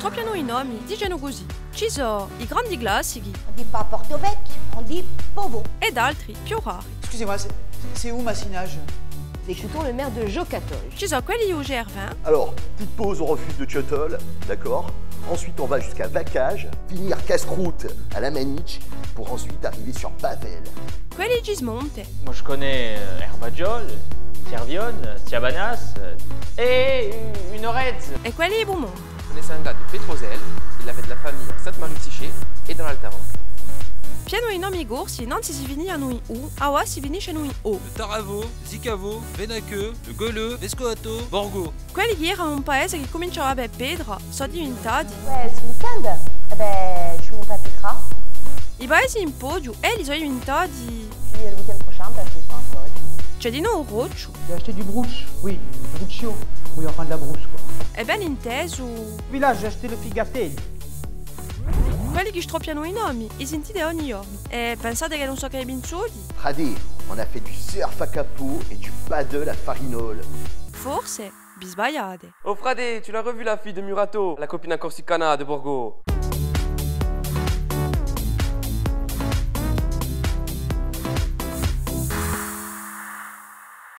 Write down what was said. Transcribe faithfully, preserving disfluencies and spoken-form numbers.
Stroppianu i nomi, dicenu cusì. Ci sò i grandi classichi. On dit pas Porto Vecchio, on dit Povo. È d'altri, più rari. Excusez-moi, c'est, c'est où Massinage ? Écoutons le maire de Jocatol. Ci sò quelli di u Cervin. Alors, petite pause au refuge de Châtel, d'accord ? Ensuite, on va jusqu'à Vacage, finir casse-croûte à la Maniche, pour ensuite arriver sur Bavel. Quelli di Cismonte. Moi, je connais, euh, Herbagiol, Cervione, Siabanas, euh, et une Orez. È quelli di Pumont. On est un gars de Pétrozel, il avait de la famille à Sainte-Marie-Psyché et dans l'Alta Roca. Pienu di nomi corsi, nanzi si finianu in U, avà si finiscenu in O. Le Taravo, Zicavo, Venaqueux, le Goleux, Vescovato, Borgo. Quelli chì eranu un paese chì cuminciava per Petra, sò diventati. Ouais, c'est le week-end. Eh ben, je monte à Petra. I paesi in Poggiu, elli sò diventati. Puis, euh, le week-end prochain, ben, je descends à Foggia. Ci hè dinò u Rocciu. J'ai acheté du brooch, oui, du bruccio. Oui, enfin de la brousse, quoi. È ben intesu. Village, j'ai acheté le figatelli. Quelli chì stroppianu i nomi, i sentite ogni ghjornu. È pensate ch'elli ùn sò chè i pinzuti? Frate, on a fait du surf à capot et du paddle à Farinole. Forse vi sbagliate. Oh frate, tu l'as revu la fille de Murato, la copine corsicana de Borgo ?